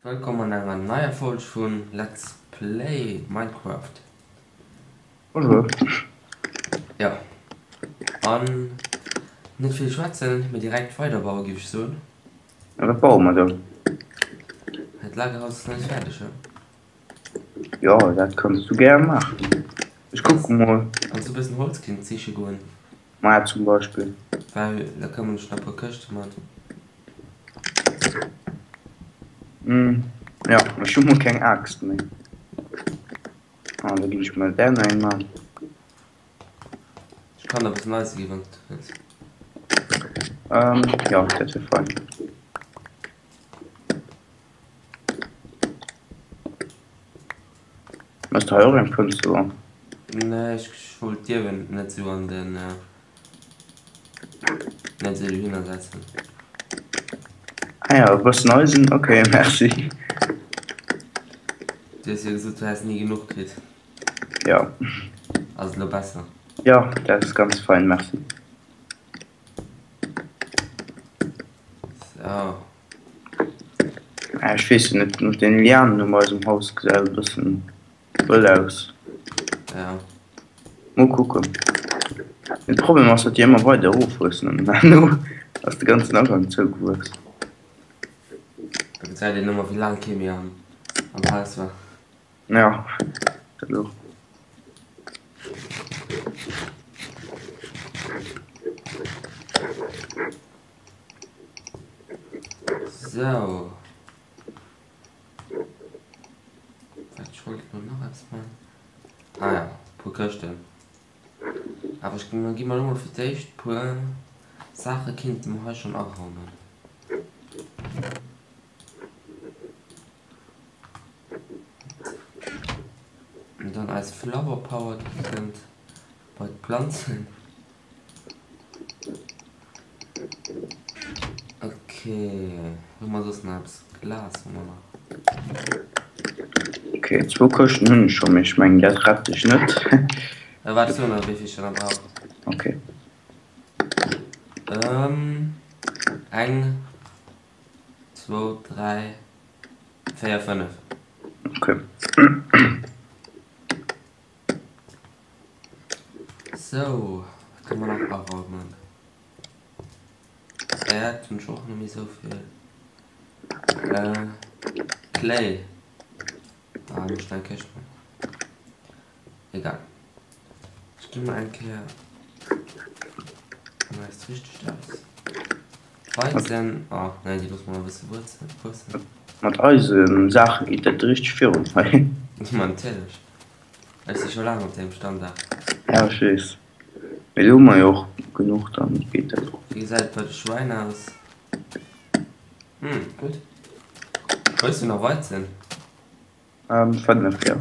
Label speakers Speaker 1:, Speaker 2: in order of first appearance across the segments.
Speaker 1: Wëllkomm an enger neier Folg vun Let's Play Minecraft.
Speaker 2: Bonjour.
Speaker 1: Jo, an net vill schwätzen, mee direkt weiderbauen, géif ech soen.
Speaker 2: A wat baue mer do?
Speaker 1: Dat Lagerhaus ass nach net fäerdeg, he?
Speaker 2: Jo, dat kanns du gär maachen. Ech kucke mol.
Speaker 1: Kanns du e bëssen Holz kinnt siche goen?
Speaker 2: Maja, zum Beispill.
Speaker 1: Well da kënnen mer nämlech nach e puer Këschte man.
Speaker 2: Hm, ja, ech hu mol keng Aaxt méi. Ah, da ginn ech mer där nach eng man.
Speaker 1: Ech kann der e bëssen Eise ginn, wann s du wëlls.
Speaker 2: Ähm, ja, dat wier fein. Ass do hei och eng Fënster dran?
Speaker 1: Nee, ech wollt d'Dierwen net sou an den. Net esou dohinner setzen.
Speaker 2: Ah ja, e bëssen Eisen, ok, merci.
Speaker 1: Du hues jo gesot, du häss ni genuch kritt.
Speaker 2: Jo.
Speaker 1: Ass et elo besser?
Speaker 2: Jo, dat ass ganz fein, merci.
Speaker 1: So.
Speaker 2: Ah, ech weess jo net, mat den Lianen um eisem Haus gesäit e bëssen. Wëll aus.
Speaker 1: Ja.
Speaker 2: Mol kucken. Den Problem ass, datt déi ëmmer weider erofwuessen an herno ass de ganzen Agank zougewuess.
Speaker 1: Da gesäit een ëmmer wéi laang kee méi am Haus war.
Speaker 2: Ja, dat och.
Speaker 1: Sou. Wat ech wollt elo nach eppes man. Ah ja, puer Këschten. Awer ech gi mer elo mol fir d'éischt puer Saache kinnte mer hei schonn araumen. An dann eis Flower Power, déi kënnt bei d'Planzen. Ok, hu mer soss nach eppes? Glas hu mer nach.
Speaker 2: Ok, zwou Këschten hunn ech scho, mee ech mengen dat rett dech net.
Speaker 1: Äh, waart, ech soen der wéi vill ech der nach brauch.
Speaker 2: Ok.
Speaker 1: Ähm, eng, zwou, dräi, 4, 5.
Speaker 2: Ok.
Speaker 1: Sou, wat kënne mer nach araumen? Äerd hunn ech och net méi sou vill. Äh, Clay. Ah, muss ech eng Këscht man. Egal. Ech gi mer eng Kéier an eist richtegt Haus. Weizen, ah nee, déi loosse mer nach e bësse wuessen.
Speaker 2: Mat eise Saache geet dat richteg virun hei.
Speaker 1: Ma natierlech. Ech si scho laang op deem Standard.
Speaker 2: Ja, ech weess. Mee do hu mer jo och genuch, dann geet dat och.
Speaker 1: Wéi gesäit et bei de Schwäin aus? Hm, gutt. Hues du nach Weizen?
Speaker 2: Ähm, 5, jo.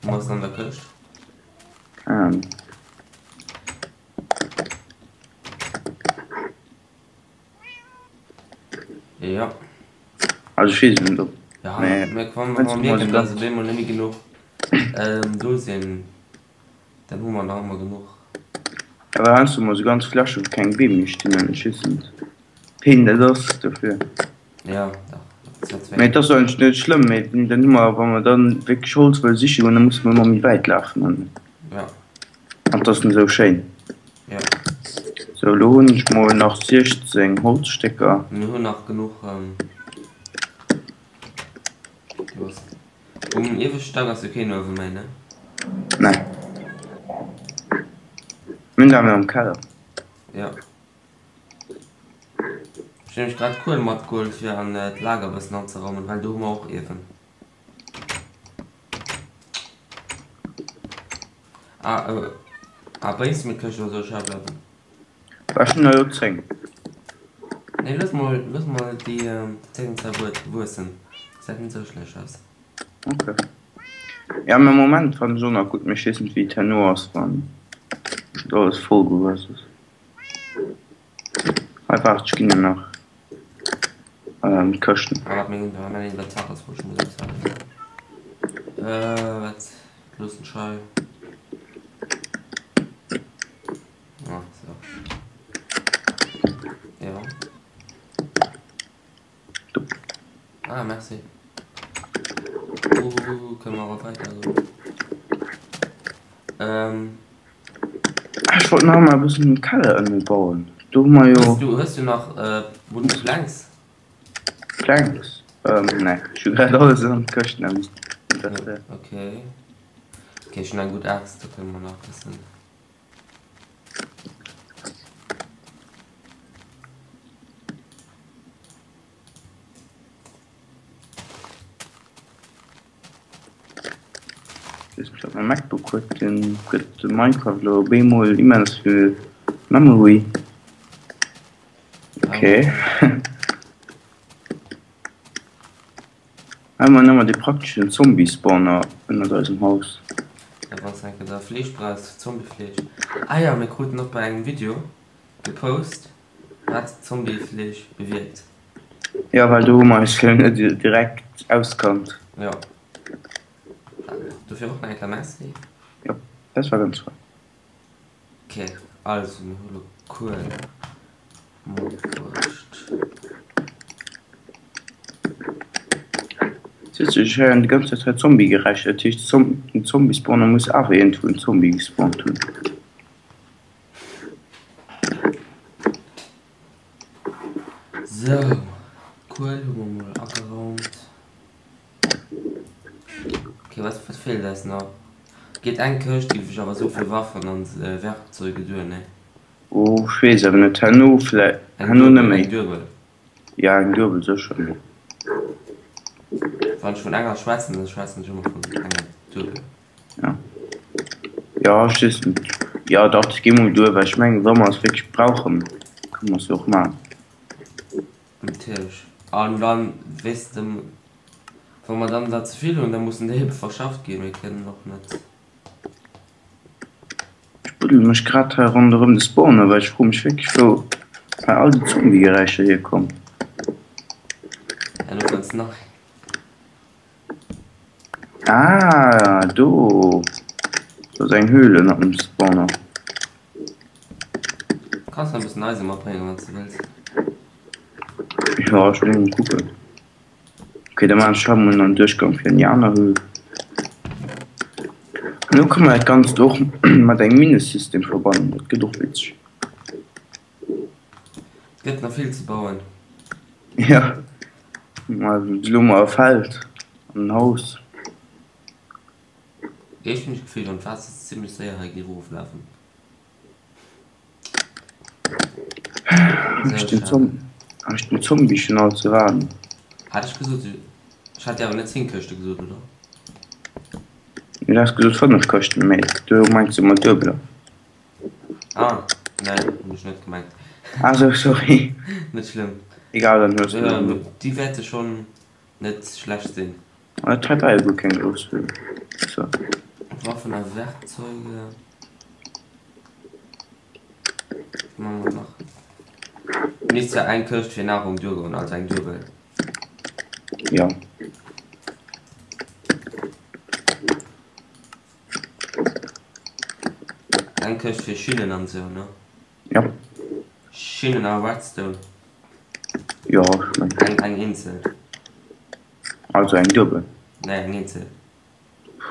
Speaker 1: Wou ass en an der Këscht?
Speaker 2: Keng Ahnung.
Speaker 1: Jo.
Speaker 2: Also ech weess et net ob.
Speaker 1: Ja, mä wa mer mierken, dass op eemol net méi genuch do sinn, dann hu mer nach ëmmer genuch.
Speaker 2: Awer heiansdo hu mer esou ganz Fläche wou keng Beem méi stinn an ech weess net ween dat ass dofir.
Speaker 1: Ja, dach, dat wär.
Speaker 2: Mee et ass eigentlech net schlëmm, mee dann hu mer, wa mer dann wierklech Holz wëlle siche goen, da musse mer ëmmer méi wäit lafen an.
Speaker 1: Ja.
Speaker 2: An et ass net esou schéin.
Speaker 1: Ja.
Speaker 2: Sou, elo hunn ech mol nach 16 Holzstécker.
Speaker 1: Mir hunn nach genuch. Um ieweschte Stack ass jo keen Uewe méi, ne?
Speaker 2: Nee. Mir hunn awer am Keller.
Speaker 1: Ja. Ech hunn nämlech grad Kuel matgeholl fir an d'Lager e bëssen anzeraumen, well do hu mer och Iewen. Ah, äh, ah, bréngs du mir d'Këscht oder soll ech hei bleiwen?
Speaker 2: Ech hunn der jo 10.
Speaker 1: Nee, looss mol, looss mol déi 10 zwar wuessen. Gesäit net sou schlecht aus.
Speaker 2: Ok. Ja, mee am Moment fannen ech och nach gutt, mee ech weess net wéi et herno ass, wann alles voll gewuess ass. Hei waart, ech ginn der nach Këschten.
Speaker 1: Ah wat meng mein Inventar ass voll, ech muss eppes halen. Äh wat loossen ech hei? Ah sou. Jo. Ah, merci. Uhuhu, kënne mer awer weider goen. Ähm.
Speaker 2: Ah, ech wollt nach emol e bëssen den Keller ënne bauen. Do hu mer jo.
Speaker 1: Hues du, hues du nach Wooden Planks?
Speaker 2: Planks? Ähm, nee. Ech hu grad alles an d'Këschten am Inventaire.
Speaker 1: Okay. Okay, ech hunn eng gutt Aaxt, do kënne mer nach e bëssen.
Speaker 2: Weess net wat mäi MacBook huet, deen huet de Minecraft elo op eemol immens vill Memory. Okay. Hei hu mer ëmmer dee prakteschen Zombie-Spawner ënnert eisem Haus.
Speaker 1: Ja, wann s de eng Kéier da Fleesch brauchs, Zombiefleesch. Ah ja, mir kruten och bei engem Video gepost, wat Zombiefleesch bewierkt.
Speaker 2: Jo, well do hu mer eis jo net direkt auskannt.
Speaker 1: Jo. Dofir och nach eng Kéier Merci.
Speaker 2: Jo, dat war ganz flott.
Speaker 1: Ok, also mir hu lo Kuel matbruecht.
Speaker 2: Witzeg, ech héieren déi ganz Zäit hei Zombie-Geräischer, dat heescht den Zombie-Spawner muss awer iergendwou en Zombie gespawnt hunn.
Speaker 1: Sou, Kuel hu mer mol ageraumt. Ok, wat wat feelt eis nach? Geet eng Këscht géif ech awer soe fir Waffen an Werkzeuge duer, nee?
Speaker 2: Oh, ech weess awer net, herno vläi,
Speaker 1: Eng
Speaker 2: herno net
Speaker 1: duebel,
Speaker 2: méi.
Speaker 1: eng duebel.
Speaker 2: Ja, eng duebel sécher, mee.
Speaker 1: Wann ech vun enger schwätzen, da schwätzen ech ëmmer vun enger duebel.
Speaker 2: Ja. Ja, ech weess net. Ja, dach, dat geet mol duer, well ech mengen, wa mer es wierklech brauchen, kënne mer se och maachen.
Speaker 1: Natierlech. An dann, weess de, wa mer dann der ze vill hunn, da mussen déi ebe verschafft ginn. Mir kënnen och net.
Speaker 2: Ech buddele mech grad hei ronderëm de Spawner, well ech froe mech wierklech, wou hei all déi Zombiegeräischer hierkommen.
Speaker 1: Herno fënns de nach een.
Speaker 2: Ah, do! Do ass eng Höhle ënnert dem Spawner.
Speaker 1: Kanns nach e bëssen Eise matbréngen, wann s de wëlls.
Speaker 2: Jo, ech wëll emol kucken. Ok, da maachen ech hei emol nach en Duerchgang fir an déi aner Höhl. Elo kënne mer dat Ganzt och mat engem Minnesystem verbannen, dat gëtt och witzeg.
Speaker 1: Et gëtt nach vill ze bauen.
Speaker 2: Jo, ma elo hu mer e Feld an en Haus.
Speaker 1: Ech hunn d'Gefill, wann d'Waasser zimlech séier hei géif oflafen.
Speaker 2: Ech den Zom ech den Zombie schon alt ze waarden.
Speaker 1: Hat ech gesot, ech hat dir awer net 10 Këschte gesot, oder?
Speaker 2: Nee, du has gesot 5 Këschten, mee du mengs jo mat duebeler.
Speaker 1: Ah, nee, hunn ech net gemengt.
Speaker 2: Ah sou, sorry.
Speaker 1: Net schlëmm.
Speaker 2: Egal, dann hues du.
Speaker 1: Déi wäerte schonn net schlecht sinn.
Speaker 2: Ah, dat hei war jo guer keng grouss Höhl. So.
Speaker 1: Waffen a Werkzeuge. Was machen wir nach? Misst ja eng Këscht fir Nahrung duergoen, also eng duebel.
Speaker 2: Ja.
Speaker 1: Eng Këscht fir Schinnen an sou, ne?
Speaker 2: Ja.
Speaker 1: Schinnen a Redstone.
Speaker 2: Ja, ech meng.
Speaker 1: Eng, eng eenzel.
Speaker 2: Also eng duebel?
Speaker 1: Nee, eng eenzel.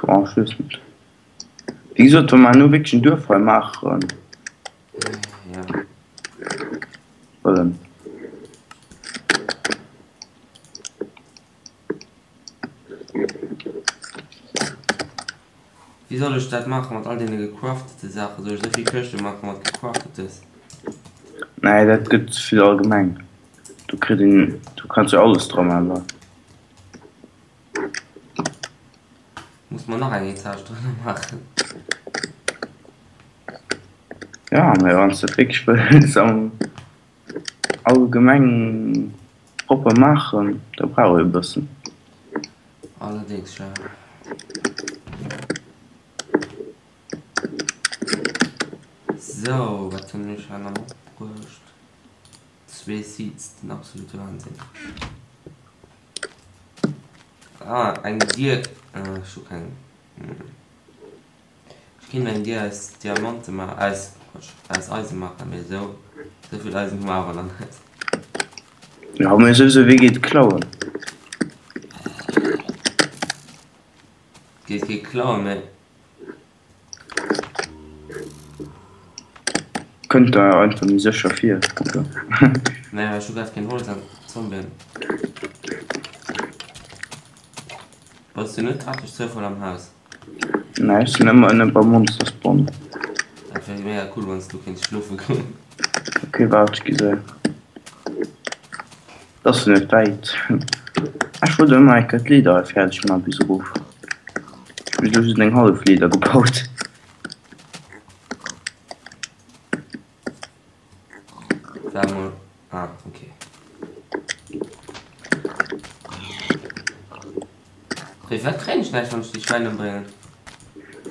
Speaker 2: Oh, ech weess net. Wéi gesot, wa mer elo wierklech en Duerf hei maachen.
Speaker 1: Ja.
Speaker 2: Wëllen.
Speaker 1: Wéi soll ech dat maachen mat all deene gecraftete Saachen? Soll ech esou vill Këschte maache mat gecraftetes?
Speaker 2: Nee, dat gëtt ze vill allgemeng. Do kritt een, do kanns du alles dra man da.
Speaker 1: Muss mer nach eng Etage drënner maachen?
Speaker 2: Ja, mä wann s de et wierklech wëlls am allgemeng propper maachen, da brauch ee e bëssen.
Speaker 1: Allerdéngs, ja. Sou, wat hunn ech hei nach matbruecht? Zwee Seeds, den absolute Wahnsinn. Ah, eng Dier. Ah, ech hu keng. Ech kéint eng Dier aus Diamante ma aus, Quatsch, aus Eise maachen, mee esou, esou vill Eisen hu mer awer nach net.
Speaker 2: Jo, mee souwisou, wie geet klauen?
Speaker 1: Geet kee klauen, mee.
Speaker 2: Kënnt der einfach méi sécher vir, oder?
Speaker 1: Nee, ech hu grad keen Holz an Zombien. Bass du net grad duerch Zoufall am Haus?
Speaker 2: Nee, ech sinn ëmmer ënne beim Monster Spawn.
Speaker 1: Dat wär mega cool, wann s du kéints schlofe goen.
Speaker 2: Ok, waart, ech gi séier. Dat ass jo net wäit. Ech wollt ëmmer eng Kéier d'Leeder hei fäerdeg man bis erof. Ech hu bis elo just eng hallef Leeder gebaut.
Speaker 1: Waart mol, ah ok. Firwat kréien ech näischt wann ech déi Schwäin ëmbréngen?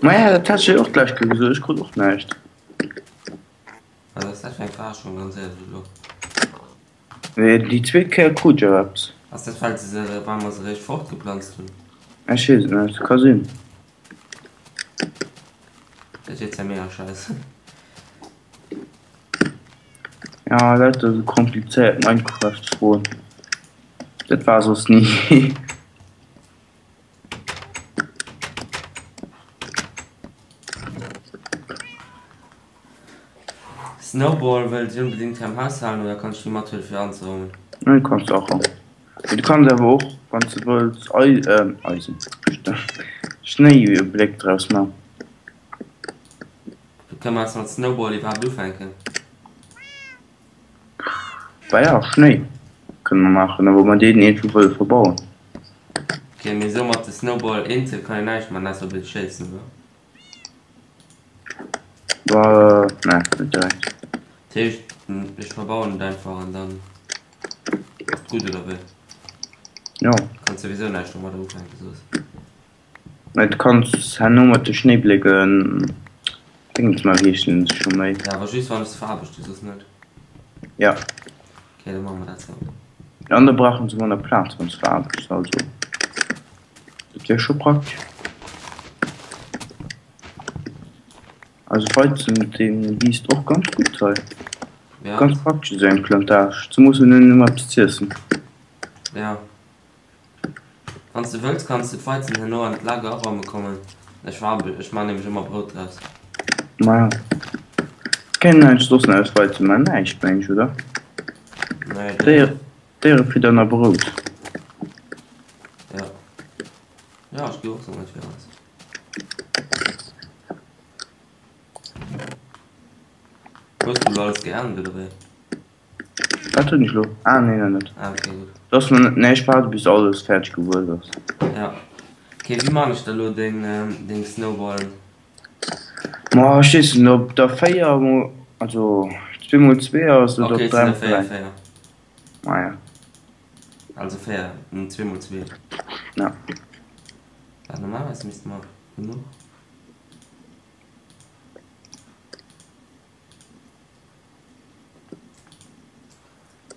Speaker 2: Maja, dat hat ech jo och d'lescht Kéier gesot, ech krut och näischt.
Speaker 1: Wat ass dat fir eng Verarschung, ganz éierlech elo.
Speaker 2: Nee, déi zweet Kéier krut ech awer eppes.
Speaker 1: Ass dat well se se, well mer se réischt fortgeplanzt hunn?
Speaker 2: Ech weess et net, ka sinn.
Speaker 1: Dat wier zwar mega scheiss.
Speaker 2: Ja, lauter esou komplizéiert Minecraft-Froen. Dat war soss ni.
Speaker 1: Snowball wëllt ech onbedingt hei am Haus halen oder kann ech déi mathuelen fir anzeraumen?
Speaker 2: Nee, kanns de och. Mee du kanns awer och wann s de wëlls Eisen, Schnéibléck draus man.
Speaker 1: Wéi kënne mer eis mat Snowball iwwerhaapt ufänken?
Speaker 2: Bah ja, Schnéi kënne mer maachen, awer mer deen iergendwou wëlle verbauen.
Speaker 1: Ok, mee esou mat de Snowball eenzel kann een näischt man, ausser e bësse schéissen, oder?
Speaker 2: Bah, nee, net direkt.
Speaker 1: Dat heescht, ech verbauen et einfach an dann ass et gutt, oder wéi?
Speaker 2: Jo.
Speaker 1: Kanns souwisou näischt domadder ufänken soss.
Speaker 2: Mä du kanns herno mat de Schnéiblécken Dingens man, wéi heeschen se scho méi?
Speaker 1: Ja, awer just wann ech se veraarbechte, soss net.
Speaker 2: Ja.
Speaker 1: Ok, da maache mer dat sou.
Speaker 2: An da brauchen se manner Plaz wann s veraarbechts, also dat wär scho praktesch. Also Weizen dee wiisst och ganz gutt hei.
Speaker 1: Ja.
Speaker 2: Ganz praktesch esou eng Plantage, zemoos wann een ëmmer eppes z'iessen.
Speaker 1: Ja. Wann s de wëlls kanns de d'Weizen herno an d'Lager araume kommen. Ech waarde, ech man nämlech ëmmer Brout draus.
Speaker 2: Maja. Kennen eigentlech soss nach aus Weizen man? Näischt meng ech, oder?
Speaker 1: Nee, Déier,
Speaker 2: Déierefiddern a Brout.
Speaker 1: Ja. Ja, ech gi och soen, et wier eis. Hues du lo alles geernt, oder wéi?
Speaker 2: Wat hunn ech lo? Ah nee, nach net.
Speaker 1: Ah, okay, gutt.
Speaker 2: Dat ass nach net. Nee, ech waarde bis alles fäerdeg gewuess ass.
Speaker 1: Ja. Okay, wéi man ech da lo deng, deng Snowballen?
Speaker 2: Ma ech weess net, ob der 4 mol, also 2 mol 2 ass oder
Speaker 1: Okay,
Speaker 2: ob
Speaker 1: et sinn
Speaker 2: 3
Speaker 1: der
Speaker 2: mol
Speaker 1: 4,
Speaker 2: 3.
Speaker 1: 4.
Speaker 2: Ah ja.
Speaker 1: Also 4, 2 mol 2.
Speaker 2: Ja.
Speaker 1: Wat normalerweis misste mer genuch.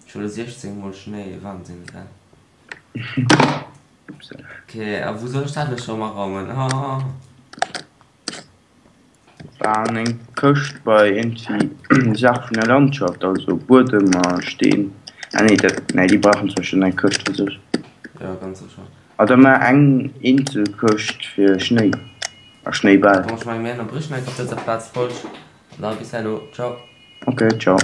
Speaker 1: Ech huele 16 mol Schnéi, Wahnsinn, gell? Ok, a wou soll ech dat elo scho maraumen? Oh.
Speaker 2: War eng Këscht bei iergendwéi Saach vun der Landschaft, also Buedem a Steen. Ah nee, dat, nee, déi brauchen zwar schon eng Këscht fir sech.
Speaker 1: Ja, ganz sécher.
Speaker 2: Ah, da mar eng eenzel Këscht fir Schnéi a Schnéibäll.
Speaker 1: Bon, ech mengen, mir ënnerbréchen enk op dëser Plaz d'Folg. An da bis herno. Ciao.
Speaker 2: Ok, ciao.